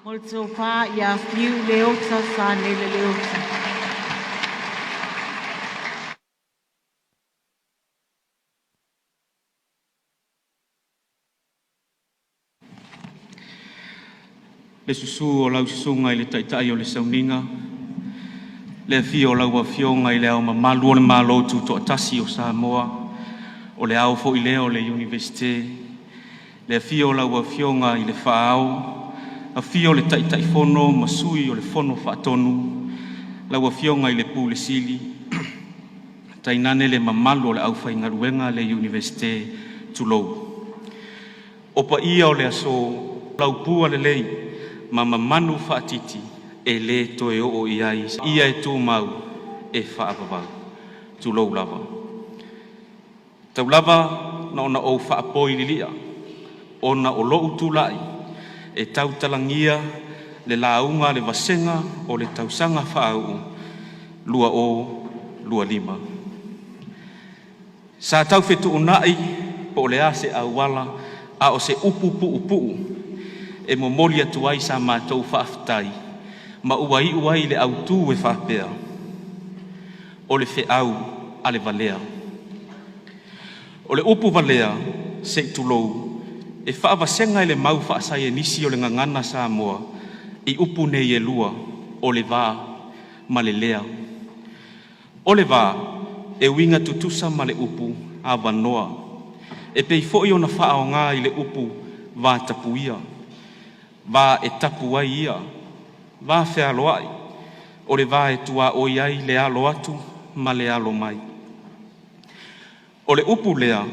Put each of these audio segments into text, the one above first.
Mo le Tofa FIU Leota Sanele Leota. Le susu o lau Susuga i le Taitai o le Sauniga, le afio o lau Afioga i Le Ao Mamalu o le Malo Tutoatasi o Samoa, o Le Ao foi lea o le Iunivesite, le afio o lau Afioga i le Faa-ao, afio le Taitaifono ma Sui o le Fono Faatonu, lau Afioga i le Pule Sili, tainane le mamalu o le aufaigaluega a le Iunivesite, tulou. O paia o le aso, ua mamanu faatiti e le toe oo i ai se paia faavavau. Tulou lava. E tau lava ina ou faapoi lilia ona o lou tulai e tautalagia le lauga a le vasega o le tausaga faaiu 2025. Sa tau fetuunai po o le a se auala a o se upu puupuu e momoli atu ai sa matou faafetai, ma ua iu ai i le autu e faapea: O le feau a le valea. O le upu valea se i tulou, e faavasega e le mau faasaienisi o le Gagana Samoa i upu nei e lua, o le va ma le lea. O le va e uiga tutusa ma le upu avanoa, e pei foi ona faaaoga i le upu vatapuia, va e tapu ai ia, va fealoai, o le va e tuaoi ai le alo atu ma le alo mai. O le upu lea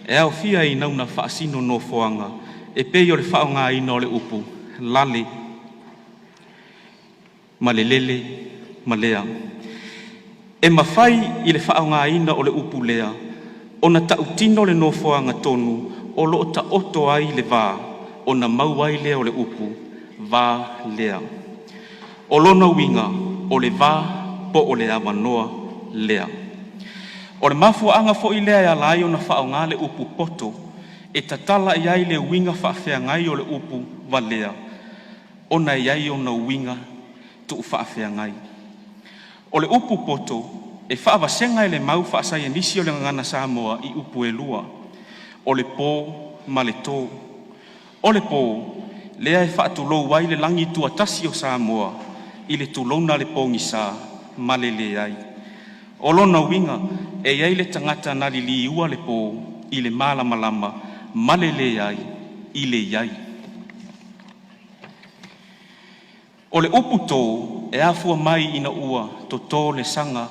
e aofia ai nauna faasino nofoaga e pei o le faaaogaina o le upu lale ma le lele ma lea. E mafai i le faaaogaina o le upu lea ona tautino le nofoaga tonu o lo o taoto ai le va ona maua ai lea o le upu valea. O lona uiga o le va po o le avanoa lea. O le mafuaaga foi lea e ala ai ona faaaoga le upu poto e tatala i ai le uiga faafeagai o le upu valea ona e i ai ona uiga tuufaafeagai. O le upu poto e faavasega e le mau faasaienisi o le Gagana Samoa i upu e lua, o le po ma le to. O le po, lea e faatulou ai le lagi tuatasi o Samoa i le tulouna le pogisa ma le leai. O lona uiga e i ai le tagata na liliuina le po i le malamalama ma le leai i le i ai. O le upu to e afua mai ina ua toto le saga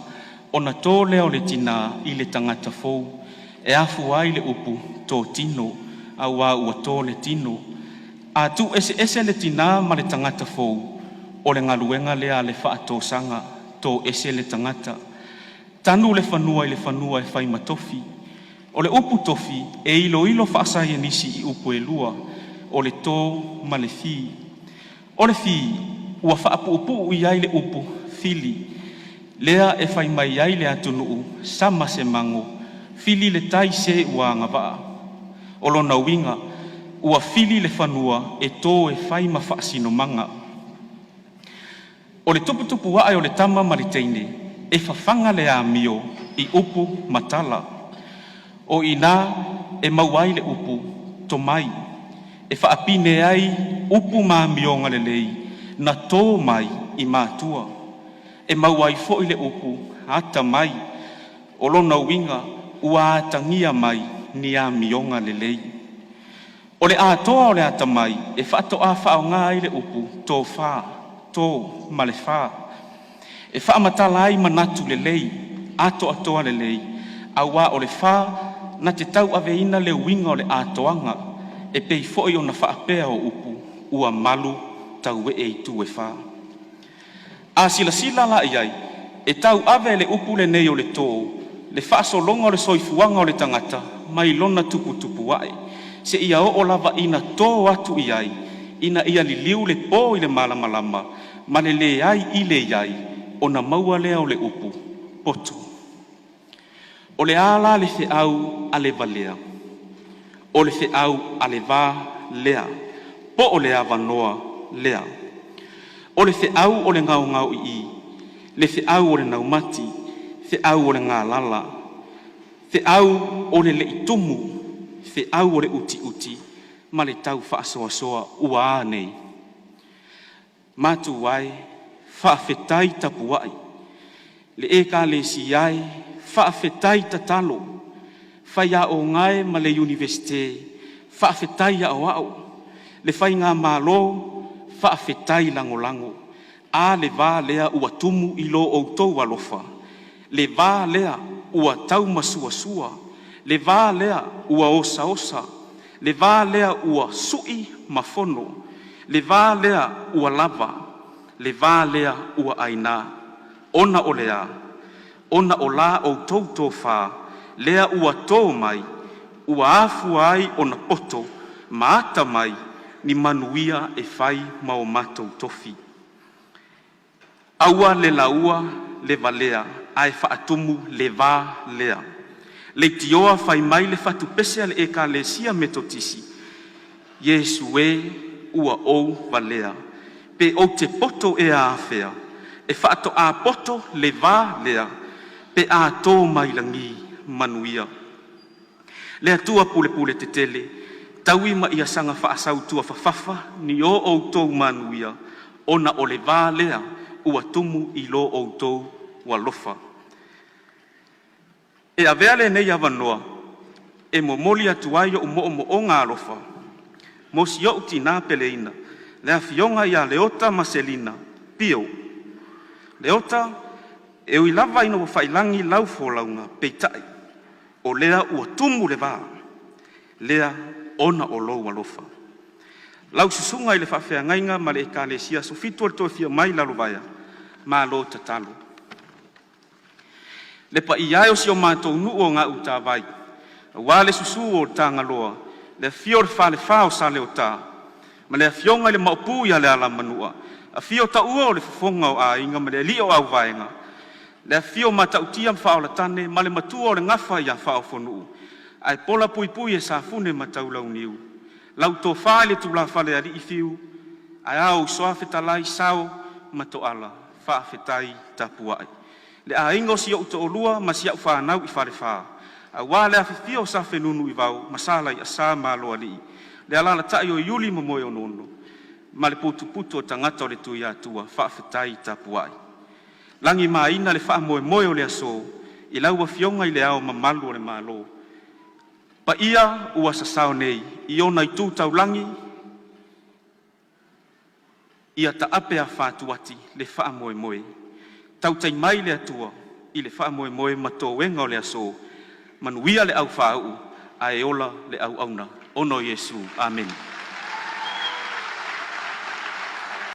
ona to lea o le tina i le tagata fou, e afua ai le upu totino auā ua to le tino. A tuu eseese le tina ma le tagata fou, o le galuega lea a le faatosaga, to ese le tagata, tanu le fanua i le fanua e fai ma tofi. O le upu tofi e iloilo faasaienisi i upu e lua, o le to ma le fi. O le fi ua faapuupuu i ai le upu fili, lea e fai mai ai le atunuu, sama se mago, fili le tai se ua agavaa. O lona uiga ua fili le fanua e to e fai ma faasinomaga. O le tuputupu ae o le tama ma le teine, e fafaga le amio i upu ma tala. O i ina e maua ai le upu tomai e faapine ai upu ma amioga lelei na to mai i matua. E maua ai foi le upu atamai. O lona uiga ua atagia mai ni amioga lelei. O le atoa o le atamai e faatoa faaaoga ai le upu tofa, to ma le fa, e faamatala ai manatu lelei, atoatoa lelei, aua o le fa na te tauaveina le uiga o le atoaga, e pei foi ona faapea o upu, “Ua malu tauee itu e fa.” A silasila la i ai, e tauave e le upu lenei o le to le faasologa o le soifuaga o le tagata mai lona tuputupu ae seia oo lava ina to atu i ai ina ia liliu le po i le malamalama ma le leai i le i ai, ona maua lea o le upu poto. O le a la le feau a le valea? O le feau a le valea po o le avanoa lea. O le feau o le gaogaoii, le feau o le naumati, feau o le galala, feau o le lei tumu, feau o le utiuti ma le tau faasoasoa. Ua a nei? Matua e, faafetai tapuai, le Ekalesia e, faafetai tatalo, faiaoga e ma le Iunivesite, faafetai aoao. Le Faigamalo, faafetai lagolago. A le va lea ua tumu i lo outou alofa, le va lea ua taumasuasua, le va lea ua osaosa, le va lea ua sui ma fono, le va lea ua lava, le va lea ua aina. Ona o le a? Ona o la outou tofa lea ua to mai, ua afua ai ona poto ma ata mai ni manuia e fai ma o matou tofi. Aua le laua le valea ae faatumu le va lea. Leitioa fai mai le fatupese a le Ekalesia Metotisi, “Iesu e ua ou valea pe ou te poto ea afea, e faatoa poto le va lea pe a to mai lagi manuia.” Le Atua pulepule tetele, taui ma ia saga faasau tuafafafa ni o outou manuia ona o le va lea ua tumu i lo outou alofa. E avea lenei avanoa e momoli atu ai ou moomooga alofa mo si ou tina peleina, le Afioga Leota Maselina Pio. Leota, e ui lava ina ua faiilagi lau folauga, peitai o lea ua tumu le va lea ona o lou alofa. Lau susuga i le faafeagaiga ma le Ekalesia Aso Fitu o le Toe Afio Mai i Lalovaea, malo tatalo. Le paia e o si o matou nuu o Gautavai, aua le susu o Tagaloa, le afio o le Falefa o Saleota ma le afioga i le Maopu ia Lealamanua, afio Taua o le Fofoga o Aiga ma le Alii o Auvaega, le afifio o Matautia ma Faaolatane ma le Matua o le Gafa ia Faaofonuu ae pola puipui e Safune ma Taulauniu. Lau tofa i le tulafale a Alii Fiu ae a ou uso a fetalai Sao ma Toala, faafetai tapuai. Le aiga o si ou toalua ma si au fanau i Falefa, aua le afifio o Sa Fenunuivao ma Sa Alaiasa ma Aloalii, le alaalatai o Iuli ma Moeono ma le putuputu o tagata o le Tuiatua, faafetai tapuai. Lagimaina le faamoemoe o le aso i lau Afioga i Le Ao Mamalu o le Malo, paia ua sasao nei i ona itu taulagi, ia taape afa atu le faamoemoe. Tautai mai le Atua i le faamoemoe ma toega o le aso, manuia le aufaauu ae ola le auauna. Ona o Iesu, amene.